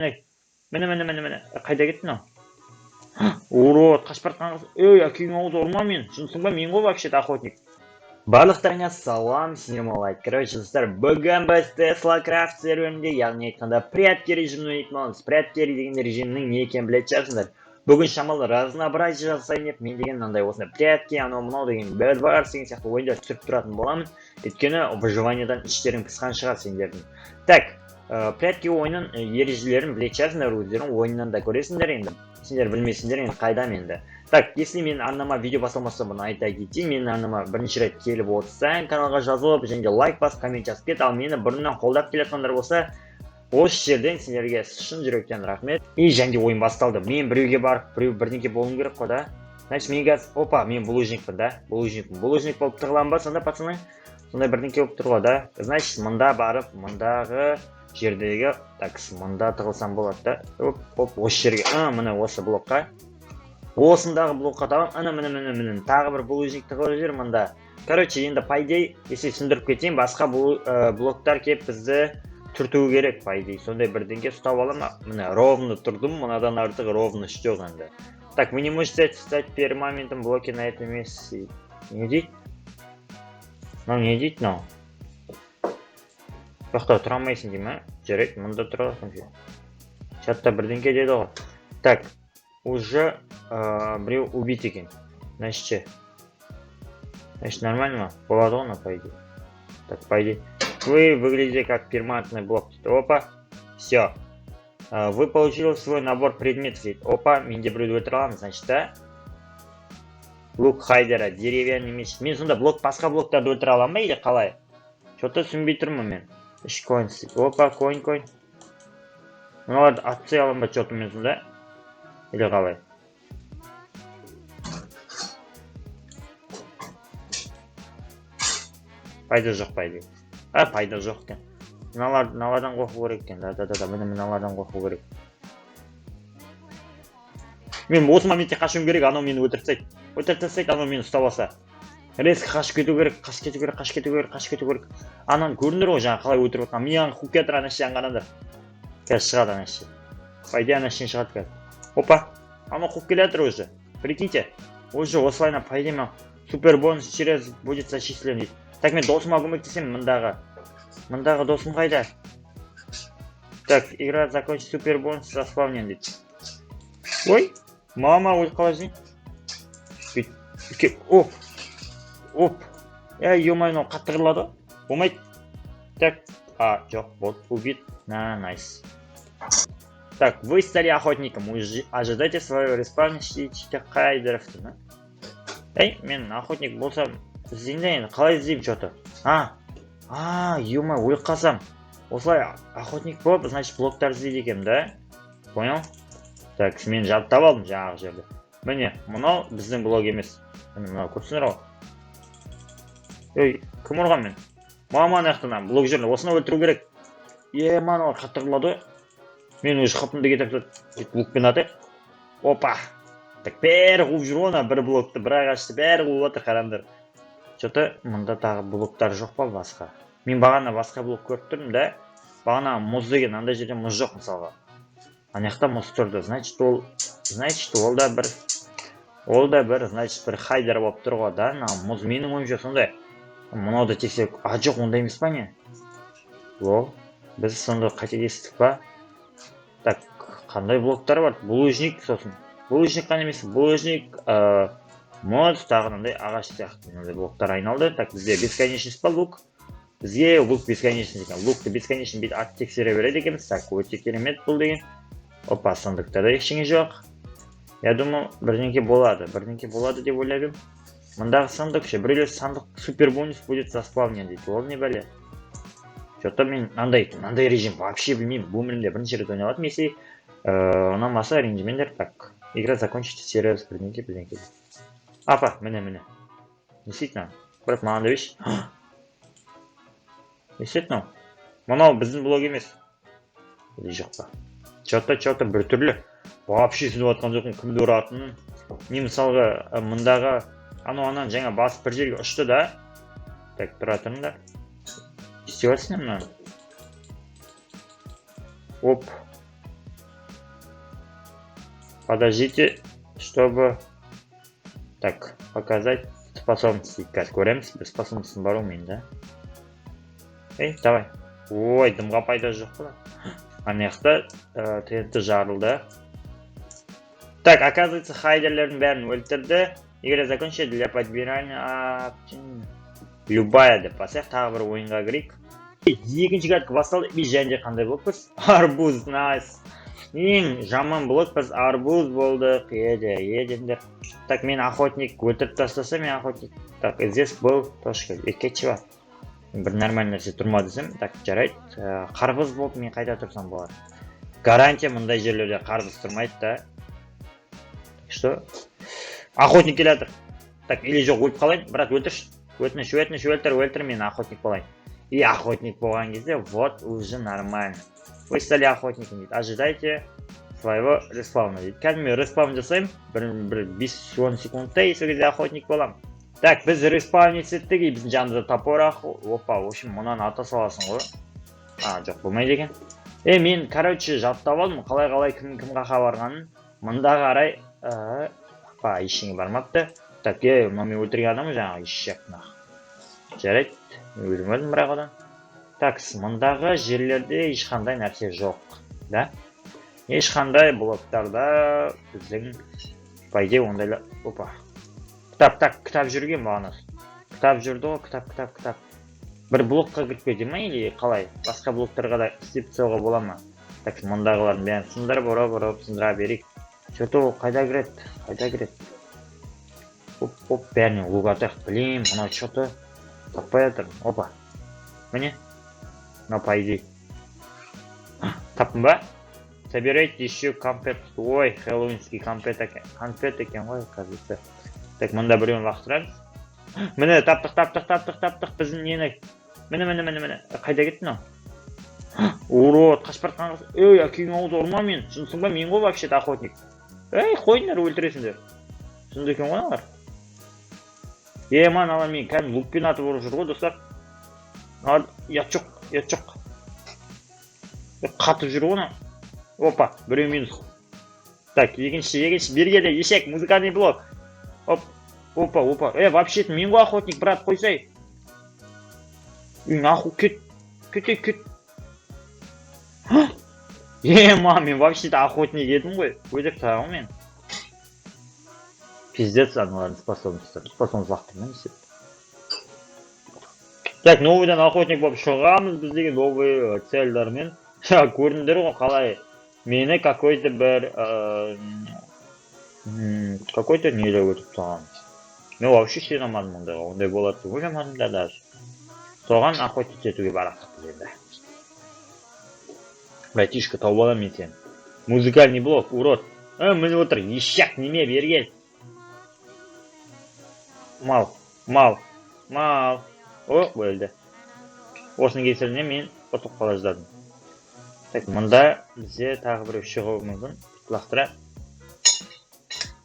Міне, міне, міне, міне, қайда кетті мынау? Урод, қашып бара жатқан қыз. Ей, әкеңнің аузы, ұрма мен, жынсың ба? Мен ғой вообще то охотник. Барлықтарыңа салам, Синемалайт. Короче, достар, бүгін біз Tesla Craft серверінде, яғни айтқанда, прятки режимін ойнайтын боламыз. Прятки деген режимнің не екенін білетін шығарсыңдар. Бүгін шамалы разнообразие жасайын деп, мен деген мынандай осындай прятки, анау мынау деген, Bed Wars деген сияқты ойындар түсіріп тұратын боламын. Өйткені выживаниедан іштерің пысқан шығар сендердің. Так, прятки ойынын ережелерін білетін шығарсыңдар, өздерің ойыннан да көресіңдер енді. Сендер білмесеңдер енді қайдам енді. Так, если менің арнама видео басталмаса, бұны айта кетейін. Менің арнама бірінші рет келіп отырсаң, каналға жазылып және де лайк басып, коммент жазып кет. Ал мені бұрыннан қолдап келе жатқандар болса, осы жерден сендерге шын жүректен рахмет. И және де ойын басталды. Мен біреуге барып, біреу бірдеңке болуым керек қой да. Значит, мен қазір, опа, мен булыжникпін да, булыжникпін. Булыжник болып тығыламын ба сонда, пацаны? Сондай бірдеңке болып тұр ғой да. Значит, мында барып, мындағы жердегі, так, мында тығылсам болады да. Оп, оп, осы жерге, а, міне, осы блокқа. Осындағы блокқа табамын. Ана, міне, міне, міне, тағы бір булыжник тығылып жүр мында. Короче, енді по идее, если түсіндіріп кетейін, басқа бұл блоктар келіп бізді түртуі керек, по идее. Сондай бірдеңке ұстап аламын. Міне, ровно тұрдым, мынадан артық ровность жоқ енді. Так, вы не можете стать перманентом блоке на этом месте. Не дейді? Мынау не дейді мынау? Бұл жақта тұра алмайсың дей ма? Жарайды, мында тұра аласың. Чатта бірдеңке деді ғой. Так, уже біреу убит екен. Значит, ше? Значит, нормально ма? Болады ғой мынау, по идее. Так, по идее. Вы выглядите как перманентный блок. Опа. Все. Вы получили свой набор предметов дейді. Опа, мен де біреуді өлтіре аламын, значит, да? Лук хайдера, деревянный меч. Мен сонда блок, басқа блоктарды өлтіре аламын ба или қалай? Че-то түсінбей тұрмын мен. Үш коин. Опа, коин, коин. Мыналарды атсай аламын ба че-то мен сонда? Или қалай? Пайда жоқ, по идее. А, пайда жоқ екен. Мыналар, мыналардан қорқу керек екен. Да, да, да, да, міне, мыналардан қорқу керек. Мен осы моментте қашуым керек, анау мені өлтіріп тастайды. Өлтіріп тастайды, анау мені ұстап алса. Резко қашып кету керек, қашып кету керек, қашып кету керек, қашып кету керек. Ананы көрдіңдер ғой, жаңа қалай өлтіріп жатқан. Маған қуып келе жатыр ана ішінен, қараңдар. Қазір шығады ана іші. По идее, ана ішінен шығады қазір. Опа, анау қуып келе жатыр уже. Прикиньте, уже осылайынан, по идее, супер бонус через будет зачислен дейді. Так, мен досыма көмектесемін мындағы. Мындағы досым қайда? Так, игра закончить, супер бонус заспавнен дейді. Ой, мама, өліп қала жазайын. Бүйтіп, оп, оп. Ей, ё, мынау қатты қырылады ғой. Болмайды. Так, а, жоқ, вот, убит. На, найс. Так, вы стали охотником. Ожидайте свою респаунщика хайдеров. Ей, мен охотник болсам, іздейін да енді. Қалай іздеймін че-то? А, а, ё, өліп қалсам. Осылай охотник болып, значит, блоктар іздейді екенмін, да? Понял? Так, мен жаттап алдым жаңағы жерді. Міне, мынау біздің блок емес. Міне, мынау көрсіңдер ғой. Ей, кім ұрған мен? Мама, ана жақтан блок жүр, осыны өлтіру керек. Е, мыналар қатты қырылады ғой. Мен уже хпымды кетіріп тастады. Лукпен атайық. Опа. Так, бәрі қуып жүр ғой ана бір блокты, бір ағашты бәрі қуып жатыр, қараңдар. Че-то мында тағы блоктар жоқ па басқа? Мен бағана басқа блок көріп тұрмын да. Бағана мұз деген, андай жерде мұз жоқ мысалға. Ана жақта мұз тұрды. Значит, ол да бір, значит, бір хайдер болып тұр ғой, да? Мына мұз менің ойымша сондай. Мынау да тексеріп, а, жоқ, ондай емес па, не? Лол, біз сонда қателестік па? Так, қандай блоктар бар? Булыжник сосын. Булыжник қана емес, булыжник, мұз, тағы мынандай ағаш сияқты мынандай блоктар айналды. Так, бізде бесконечность па лук? Бізге лук бесконечный екен. Лукты бесконечный бүйтіп атып тексере береді екенбіз. Так, өте керемет бұл деген. Опа, сундукта да ештеңе жоқ. Я думал, бірдеңке болады, бірдеңке болады деп ойлап едім. Мындағы сандық ше, біреулер сандық супер бонус будет заспавнен дейді. Ол не бәле? Че-то мен мынандай режим вообще білмеймін. Өмірімде бірінші рет ойнап жатырмын. Если ұнамаса, ренжімеңдер. Так, игра закончится сервис бірдеңке бірдеңке. Апа, міне, міне. Не істейді мынау? Брат, маған да берші. Не істеді мынау? Мынау біздің блок емес. Или жоқ па? Че-то, че-то біртүрлі. Вообще түсініп жатқан жоқпын кімді ұратынын. Мен мысалға мындағы анау ананы жаңа басып бір жерге ұшты да. Так, тұра тұрыңдар. Не істеп жатсыңдар мынаны? Оп. Подождите, чтобы, так, показать способности. Қазір көреміз, бір способностьім бар ғой менің, да? Ей, давай. Ой, дымға пайда жоқ қой. Ана жақта ТНТ жарылды. Так, оказывается, хайдерлердің бәрін өлтірді. Игра закончена, для подбирания любая деп басайық, тағы бір ойынға кірейік. Екінші катка басталды. И және де қандай блокпыз? Арбуз, найс. Ең жаман блок, біз арбуз болдық. Еде, едіңдер. Так, мен охотник өлтіріп тастаса, мен охотник. Так, здесь был точка. Кетші бар. Бір нормальный нәрсе тұрма десем, так, жарайды. Қарбыз болып мен қайда тұрсам болады? Гарантия, мындай жерлерде қарбыз тұрмайды да. Так что охотник келе жатыр. Так, или жоқ, өліп қалайын, брат, өлтірші. Өтініш, өтініш, өлтір, өлтір, мен охотник болайын. И охотник болған кезде, вот уже нормально. Вы стали охотником дейді. Ожидайте своего респауна дейді. Қазір мен респаун жасаймын бір 5-10 секундта, и сол кезде охотник боламын. Так, біз респаунить еттік, и біздің жанымызда топор. Опа, в общем, мынаны ата саласың ғой. А, жоқ, болмайды екен. Е, мен, короче, жаттап алдым қалай, қалай, кім кім жаққа барғанын. Мында қарай, опа, ештеңе бармапты. Так, е, мынау мен өлтірген адам ғой жаңағы, ешек нах. Жарайды, мен өзім өлдім бірақ одан. Так, мындағы жерлерде ешқандай нәрсе жоқ да, ешқандай блоктарда біздің, по идее, ондайлар. Опа, кітап. Так, кітап жүрген бағана, кітап жүрді ғой, кітап, кітап, кітап. Бір блокқа кіріп кете ма или қалай, басқа блоктарға да істеп тастауға бола ма? Так, мындағылардың бәрін сындырып, ұрып, ұрып, сындыра берейік. Че то ол қайда кіреді, қайда кіреді? Оп, оп, бәріне лук атайық. Блин, мынау че то таппай жатырмын. Опа, міне, мынау, по идее, таптым ба? Собирайте еще конфет. Ой, хэллоуинский конфет екен, конфет екен ғой, оказывается. Так, мында біреуін лақтырамыз. Міне, таптық, таптық, таптық, таптық біздің нені. Міне, міне, міне, міне. Қайда кетті мынау? Урод, қашып бара жатқан. Ей, әкеңнің аузы, ұрма мен. Жынсың ба? Мен ғой вообще то охотник. Ей, қойыңдар, өлтіресіңдер. Жынды екен ғой аналар. Е, мыналар мені кәдімгі лукпен атып ұрып жүр ғой, достар. Ұят жоқ, ұят жоқ. Қатып жүр ғой мынау. Опа, біреу минус. Так, екінші, екінші, бері кел, ешек, музыкальный блок. Оп, опа, опа. Е, вообще то мен ғой охотник, брат, қойсай. Ей, нахуй, кет, кет, кет, кет. Е, ма, мен вообще то охотник едім ғой. Өлтіріп тастаған ғой мен. Пиздец, аналардың способностьтары. Способность лақтырма, не істеп. Так, новыйдан охотник болып шығамыз біз деген новый цельдармен. Көрдіңдер ғой, қалай мені какой то бір какой то неде өтіп тастаған. Мен вообще сене алмадым ондайға, ондай болады деп ойламадым да даже. Соған охотиться етуге бараттық біз енді. Братишка, тауып аламын мен сені. Музыкальный блок, урод. Мініп отыр, ешек, неме, бері кел. Мал, мал, мал. О, өлді. Осының кесірінен мен ұтылып қала жаздадым. Так, мында бізде тағы біреу шығуы мүмкін. Лақтыра.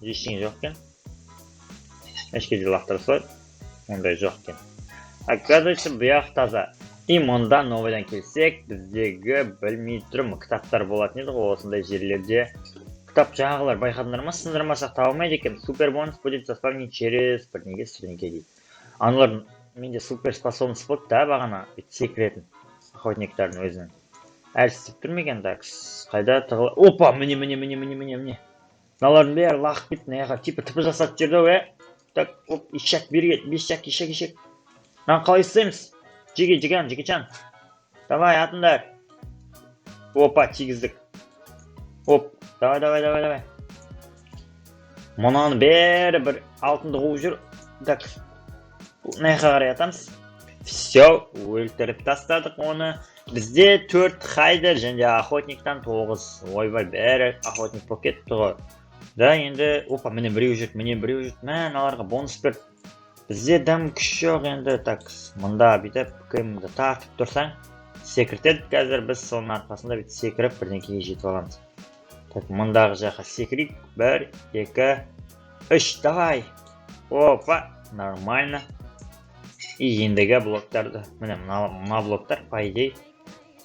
Ештеңе жоқ екен. Ешкеде лақтыра салады. Ондай жоқ екен. Оказывается, бұяқ таза. И мұнда новыйдан келсек, біздегі, білмей тұрмын, кітаптар болатын еді ғой осындай жерлерде. Кітап жаңағылар, байқадыңдар ма, сындырмасақ таба алмайды екен. Супер бонус будет заспавнен через бірдеңе сіріңке дейді. Аналар, менде супер способность болды да бағана, бүйтіп секіретін охотниктардың өзінің. Әлі істеп тұр ма екен? Так, қайда тығыла? Опа, міне, міне, міне, міне, міне, міне. Мыналардың бәрі лағып кетті мына жаққа, типа ТП жасатып жіберді ау, иә. Так, оп, ишак, бері кел, бешак, ишак, ишак. Мынаны қалай істейміз? Жеге, жеган, жекечан. Давай, атыңдар. Опа, тигіздік. Оп, давай, давай, давай, давай. Мынаның бәрі бір алтынды қуып жүр. Так, мына жаққа қарай атамыз. Все, өлтіріп тастадық оны. Бізде төрт хайдер және де охотниктан тоғыз. Ойбай, бәрі охотник болып кетті ғой. Да, енді, опа, міне біреу жүр, міне біреу жүр. Мә, мыналарға бонус бер. Бізде дым күш жоқ енді. Так, мында бүйтіп кімді тартып тұрсаң, секіртеді. Қазір біз соның арқасында бүйтіп секіріп бірдеңкеге жетіп аламыз. Так, мындағы жаққа секірейік. Бір, екі, үш, давай. Опа, нормально. И ендігі блоктарды, міне, мына блоктар, по идее,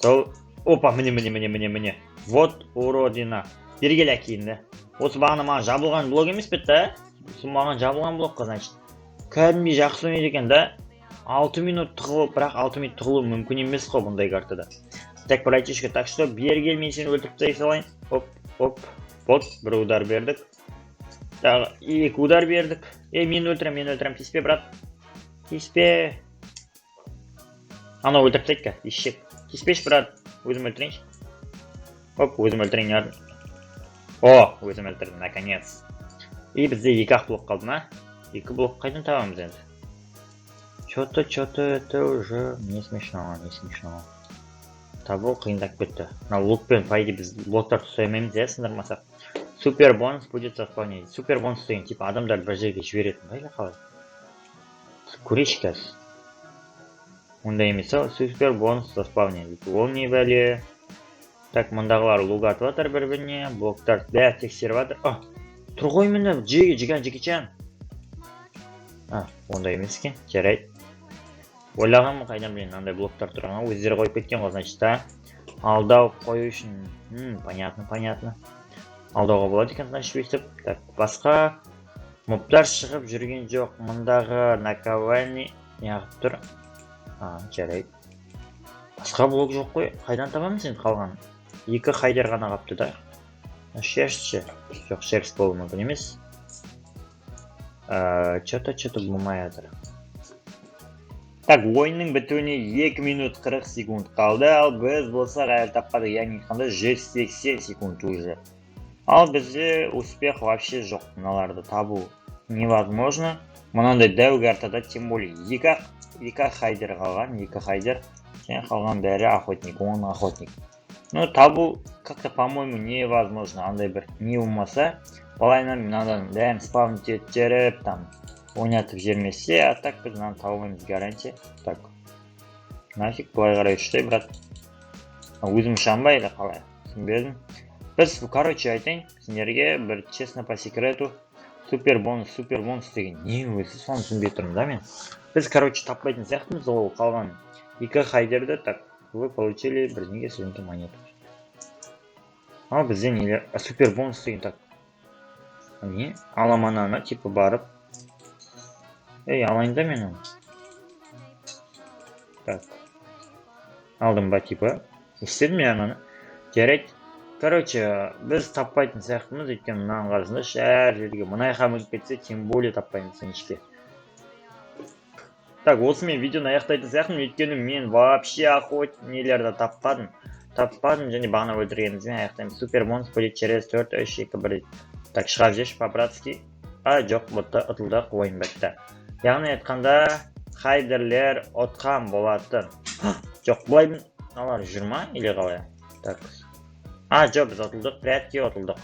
сол. Опа, міне, міне, міне, міне, міне. Вот уродина. Бері кел, әкейінді. Осы бағана маған жабылған блок емес пе еді, да? Сол маған жабылған блок қой, значит. Кәдімгідей жақсы ойнайды екен, да. 6 минут тығылып, бірақ 6 минут тығылу мүмкін емес қой бұндай картада. Так, братишка, так что бері кел, мен сені өлтіріп тастай салайын. Оп, оп, вот, бір удар бердік. Тағы екі удар бердік. Ей, мен өлтірем, мен өлтірем, тиіспе, брат. Тиіспе. Анау өлтіріп тастайды, ешек. Тиіспеші, брат, өзім өлтірейінші. Оп, өзім өлтірейін. О, өзім өлтірдім, наконец. И бізде екі ақ блок қалды ма? Екі блок қайдан табамыз енді? Че-то, че-то это уже не смешно, не смешно. Табу қиындап кетті. Мына лукпен, по идее, біз блоктар ұстай алмаймыз, иә, сындырмасақ. Супер бонус будет заполнять. Супер бонус деген типа адамдарды бір жерге жіберетін ба или қалай? Көрейікші қазір. Ондай емес ау, супер бонус заспавнить дейді. Ол не бәле? Так, мындағылар лук атып жатыр бір біріне, блоктар бәрі тексеріп жатыр. А, тұр ғой, міне, жеге жіган Джеки. А, ондай емес екен, жарайды. Ойлағанмын, қайдан білейін, мынандай блоктар тұрған, өздері қойып кеткен ғой, значит, да. Алдау қою үшін. Понятно, понятно. Алдауға болады екен, значит, өйтіп. Так, басқа мобтар шығып жүрген жоқ. Мындағы наковальня неғып тұр? А, жарайды. Басқа блок жоқ қой. Қайдан табамыз енді қалғанын? Екі хайдер ғана қалыпты, да. Шерсть ше? Жоқ, шерсть болуы мүмкін емес. Че-то, че-то болмай жатыр. Так, ойынның бітуіне 2 минут 40 секунд қалды, ал біз болсақ әлі таппадық, яғни айтқанда 180 секунд уже. Ал бізде успех вообще жоқ, мыналарды табу невозможно. Мынандай дәу картада тем более екі ақ хайдер қалған, екі хайдер, және қалған бәрі охотник, 10 охотник. Ну, табу как-то, по-моему, невозможно. Андай бір не болмаса, былайынан мынадан бәрін спавнить етіп жіберіп, там ойнатып жібермесе, а так біз мынаны таба алмаймыз, гарантия. Так, нафиг, былай қарай ұштай, брат. Өзім ұшамын ба или қалай? Түсінбедім. Біз, короче, айтайын сендерге бір честно, по секрету, супер бонус, супер бонус деген не өзі, соны түсінбей тұрмын да мен. Біз, короче, таппайтын сияқтымыз ол қалған екі хайдерді. Так, вы получили бірдеңе сіріңке монету. Ал бізде нелер? Супер бонус деген, так. Не? Алам ананы, типа барып. Ей, алайын да мен оны. Так. Алдым ба, типа? Не істедім мен ананы? Жарайды. Короче, біз таппайтын сияқтымыз, өйткені мынаның қасында әр жерге мына жаққа мініп кетсе, тем более таппаймыз ешке. Так, осымен видеоны аяқтайтын сияқтымын, өйткені мен вообще охот нелерді таппадым. Таппадым және бағана өлтіргенімізбен аяқтаймыз. Супер бонус будет через 4, 3, 2, 1. Так, шығарып жіберші по-братски. А, жоқ, бұтта ұтылдық, ойын бітті. Яғни айтқанда, хайдерлер ұтқан болатын. Жоқ, былай мыналар жүр ма или қалай? Так. А, жоқ, біз ұтылдық, прятки ұтылдық.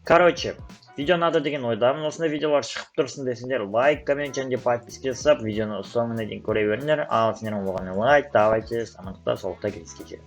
Короче, видео ұнады деген ойдамын. Осындай видеолар шығып тұрсын десеңдер, лайк, коммент және де подписка жасап, видеоны соңына дейін көре беріңдер. Ал сендермен болған лайк, давайте, амандықта, саулықта кездескенше.